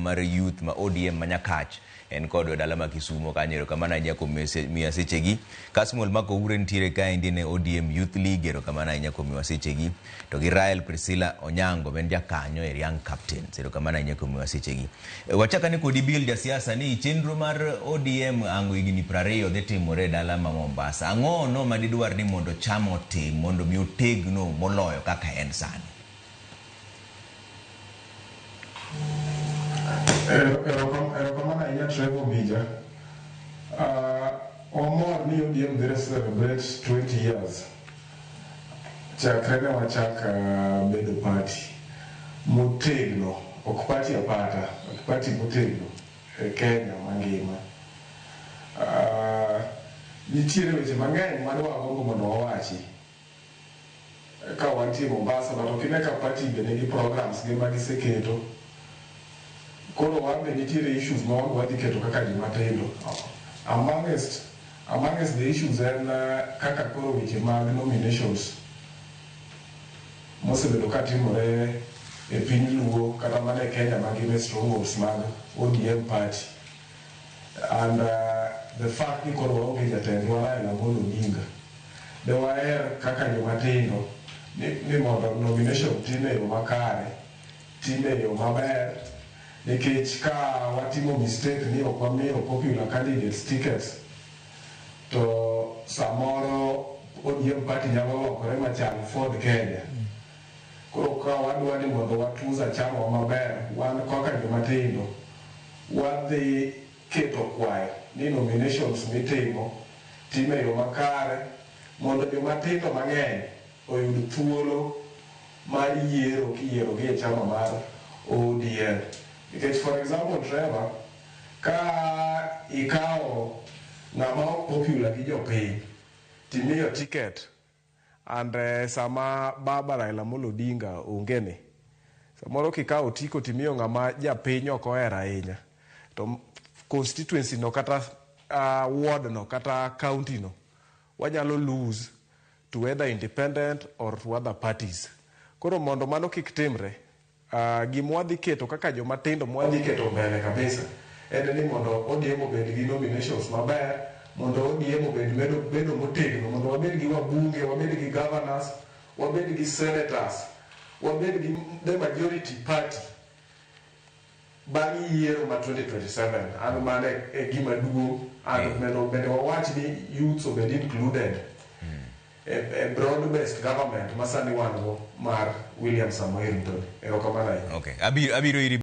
mar youth ma ODM ma Nyakach en kodwa e dala ma Kisumo kanyo. Erokamano ahinya kuom miya sechegi. Kasmuel Makoure nitiere kaendi ne ODM Youth League, erokamano ahinya kuom miwa sechegi. To gi Rael Priscilla Onyango ma en jakanyo e Young Captains, erokamano ahinya kuom miwa sechegi. Wachak ane kodi Bill jasiasa ni chenro mar ODM ango higni 20 dhi timore e dala ma Mombasa. Ang'o no ma didwar ni mondo chama otim mondo mi otegno moloyo kaka en sani? Erokamano ahinya Trevor Ombija. Wamor ni ODM dhi celebrate 20 years chakre ne wachak bedo party motegno, ok party apata, but party motegno e Kenya mangima. Nitiere weche mang'eny mane wagombo mondo wawachi ka wantie Mombasa, but ok ine ka party be nigi programs gi magiseketo. Koro wan be nitiere issues ma wan wadhi keto kaka joma tindo. Amongst the issues en kaka koro weche mag nominations mosebedo ka timore e piny Luo kata mana e Kenya mangima e strongholds mag ODM party. And the fact ni koro waonge jatendwa Raila Amolo Odinga. De waher kaka joma tindo ni mondo nomination tim e yo makare, tim e yo maber, nikech ka watimo mistake ni ok wamiyo popular candidates tickets, to samoro ODM party nyalo lokore machal Ford Kenya. Koro ka wadwa ni mondo watunza chama maber, wan kaka joma tindo, wadhi keto kwayo ni nominations mitimo tim e yo makare mondo joma tindo mang'eny oyud thuolo mar yiero kiyiero gi e chama mar ODM. Nikech for example Trevor, ka ikawo ng'ama ok popular gi jopiny timiyo ticket and sama baba Raila Amolo Odinga onge ni, samoro kikawo otiko timiyo ng'ama japiny ok ohero ahinya, to constituency no kata ward no kata county no wanyalo lose to either independent or to other parties. Koro mondo mano kik timre, gima wadhi keto kaka joma tindo mwadhi keto mbele kabisa en ni mondo ODM obed gi nominations maber, mondo ODM obed bedo motegno, mondo wabed gi wabunge, wabed gi governors, wabed gi senators, wabed gi the majority party bang' yiero ma 2027. An mano e gima duong' and bende wawach ni youths obed included e broad based government ma sani wan go mar William Samoei Ruto. Erokamano ahinya. Okay. Abiro iri.